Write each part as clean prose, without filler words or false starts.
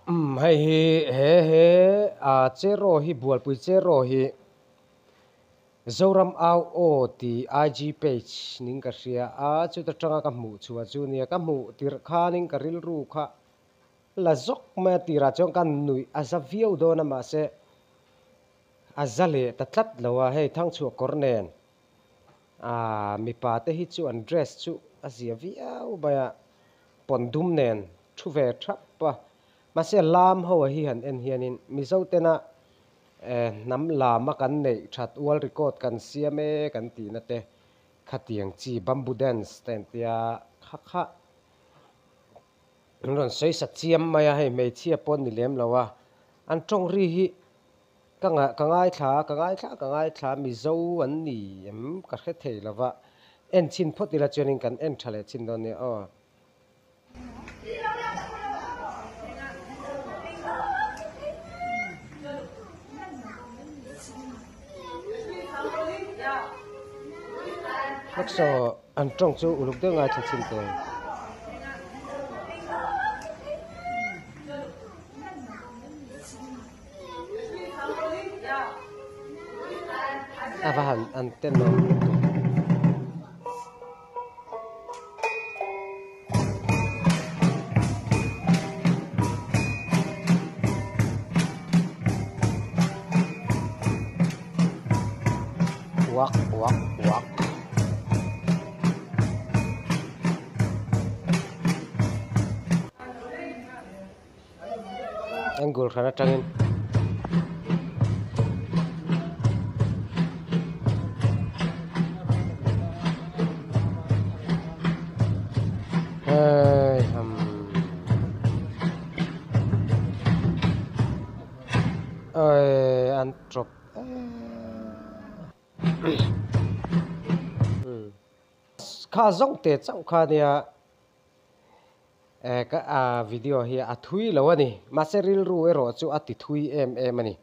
Umm hei hi he he ah cheraw hi bualpui cheraw hi Zoram au aw tih IG page ning ka hria a chuta tanga ka hmuh chhuah chu nia ka hmuh tirh khanin ka rilru kha la zawk mai a tirah chuan ka nuih a za viau dawn a mahse a za leh ta tlat lo a hei thangchhuah kawr nen Aaa mipa te hi chu an dress chu a zia viau mai a, pawn dum nen thu ve thap a, mahse lam ho a hi han en hianin Mizo tena eh hnam lama kan neih that world record kan siam e kan tihna te khatiang chi bamboo dance te an tia kha kha an rawn sawi sa chiam mai a, hei hmeichhia pawh an ni lem lo a, an tawng ri hi Ka ngah ka ngaithla a, ka ngaithla ka ngaithla a, Mizo an ni em ka hre thei lo va, en chhin phawt ila chuanin kan en tha leh chhin dawn nia aw. Hawksaw an tawng chu uluk deuh ngaithla chhin teh. A va han an ten awm lutuk. Uak uak uak. Angle hran atangin hei ham oi an tawp em kha zawng te chauh kha nia. Eh ka ah video hi a thui lo a ni mahse rilru erawh chu a ti thui em em a ni.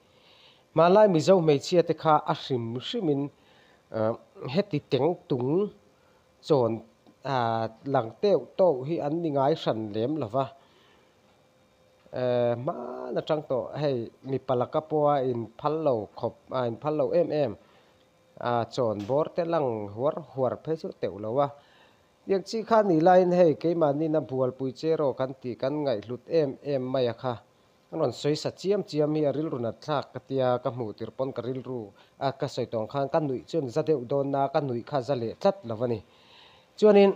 Hmanlai Mizo hmeichhia te kha a hrim hrim in heti teng tung chawn ah lang teuh tawh hi an ni ngai hran lem lo va. Eh hman atang tawh hei mipa laka pawha in phal lo khawp ah in phal lo em em ah chawn bawr te lang huar huar phei chu teuh lo a. Tiang chi kha ni laiin hei keimahnin a bualpui che rawh kan tih kan ngaihhlut em em mai a kha. Ka rawn sawi sa chiam chiam hi a rilru nat thlak ka tia ka hmuh tirh pawn ka rilru a ka sawi tawng khan ka nuih chuan za deuh dawn na ka nuih kha za leh tlat lo a ni. Chuanin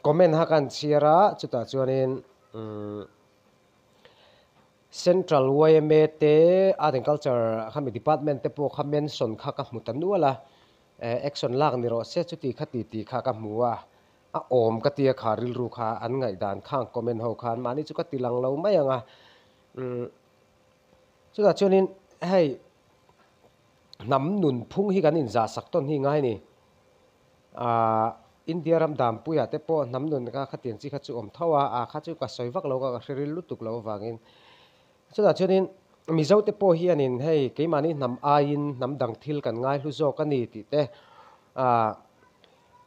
comment kha kan chhiar a chutah chuanin umm Central yma te Art and Culture khami department te pawh kha mention kha ka hmu ta nual a. Action lak ni rawh se chuti kha ti tih kha ka hmu a, a awm ka tia kha rilru kha an ngaihdan khang comment ho khan mahni chu ka ti lang lo mai ang a, umm chutah chuanin hei hnam nun phung hi kan inzah sak tawn hi ngai a ni, aah India ram danpuiah te pawh hnam nun kha khatiang chi kha chu awm tho a, ah kha chu ka sawi vak lo ka ka hre ril lutuk lo avangin. Chutah chuanin Mizote pawh hianin hei keimahni hnam aiin hnam dang thil kan ngaihlu zawk a ni tih te ah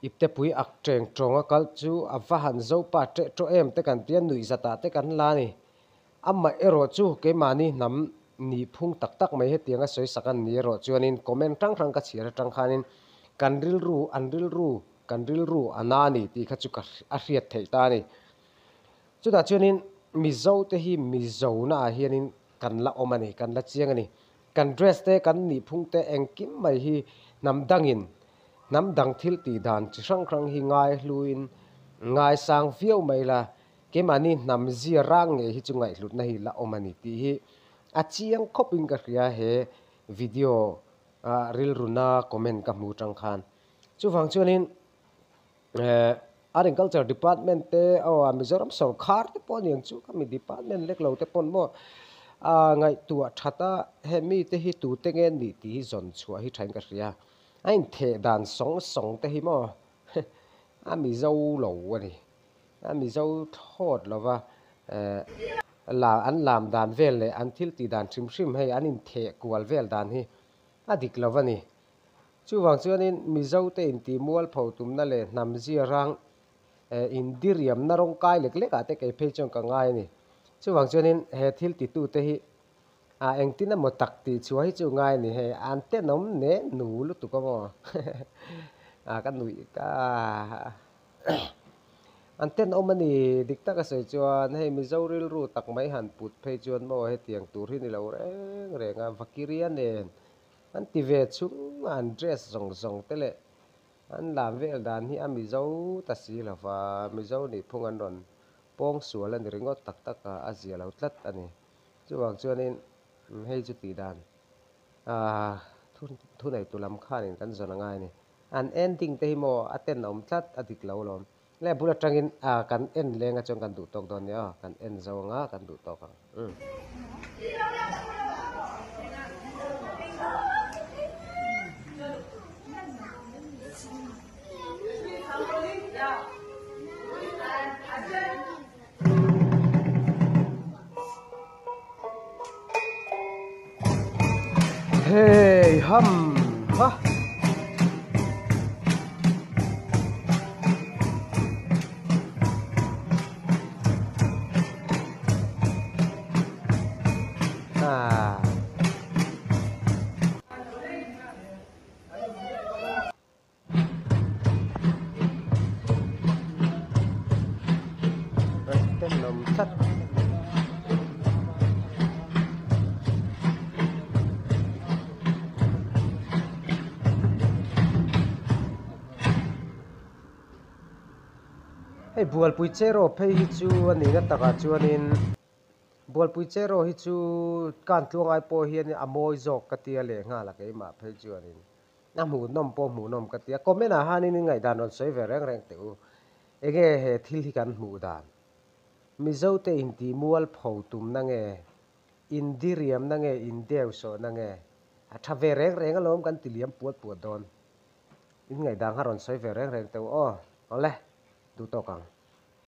iptepui ak teng tawnga kal chu a va han zopa teh tawh em te kan tia nuih zatah te kan la a ni. Amah erawh chu keimahni hnam nih phung tak tak mai hetianga sawi sak an ni erawh chuanin comment hrang hrang ka chhiar atang khanin kan rilru an rilru kan rilru a na a ni tih kha chu ka a hriat theih ta a ni. Chutah chuanin Mizote hi Mizonaah hianin kan la awm a ni, kan la chiang a ni. Kan dress te, kan nihphung te engkim mai hi hnam dangin, hnam dang thil tih dan chi hrang hrang hi ngaihluin ngaisang viau mai la, keimahni hnam zia rang ngei hi chu ngaihhlutna hi la awm a ni tih hi a chiang khawpin ka hria he video ah rilruna comment ka hmu tang khan. Chuvang chuanin. Eh Art and Culture Department te aw a Mizoram sorkar te pawh a ni ang chu ka mi department lek lo te pawn maw ah ngaihtuah that a he mite hi tute nge an nih tih hi zawn chhuah hi thain ka hria a intheh dan sawng sawng te hi maw a Mizo lo a ni a Mizo thlawt lo va eh la an lam dan vel leh an thil tih dan hrim hrim hei an intheh kual vel dan hi a dik lo a ni. Chuvang chuanin Mizote intih mualpho tumna leh hnam zia rang indiriamna rawng kai lek lekah te kei phei chuan ka ngai a ni. Chuvang chuanin he thil titute hi a engtin emaw tak tih chhuah hi chu ngai a ni hei, an tenawm ne nu lutuk a maw a ka nuih ka an tenawm a ni dik tak a sawi chuan hei Mizo rilru tak mai han put phei chuan maw hetiang tur hi ni lo reng reng a Vakiria nen an ti ve chung a an dress zawng zawng te leh an lam vel dan hi a Mizo ta si lo va Mizo nih phung an rawn pawng sual a ni ringawt tak tak a a zia lo tlat a ni. Chuvang chuanin hei chu tih dan aah thu neitu lam khanin kan zawn a ngai a ni. An ending te hi maw a tenawm tlat a dik lo alawm. Le bul atangin aah kan en leng a chuan kan duh tawk dawn nia aw, kan en zo anga kan duh tawk ang. Umm. Hei ham ha. Ah. Tenawm tlat. Hei bualpui cheraw phei hi chu a nihna takah chuanin bualpui cheraw hi chu kan tluangai pawh hian a mawi zawk ka tia lehnghal a keimah phei chuanin. A hmuhnawm pawh hmuhnawm ka ti a, comment ah hianin in ngaihdan rawn sawi ve reng reng teh u. Enge he thil hi kan hmuh dan? Mizo te intih mualpho tumna nge? Indiriamna nge? Indeusawhna nge? A tha ve reng reng alawm kan ti liam puat puat dawn. In ngaihdan kha rawn sawi ve reng reng teh u aw. Awle, duh tawk ang.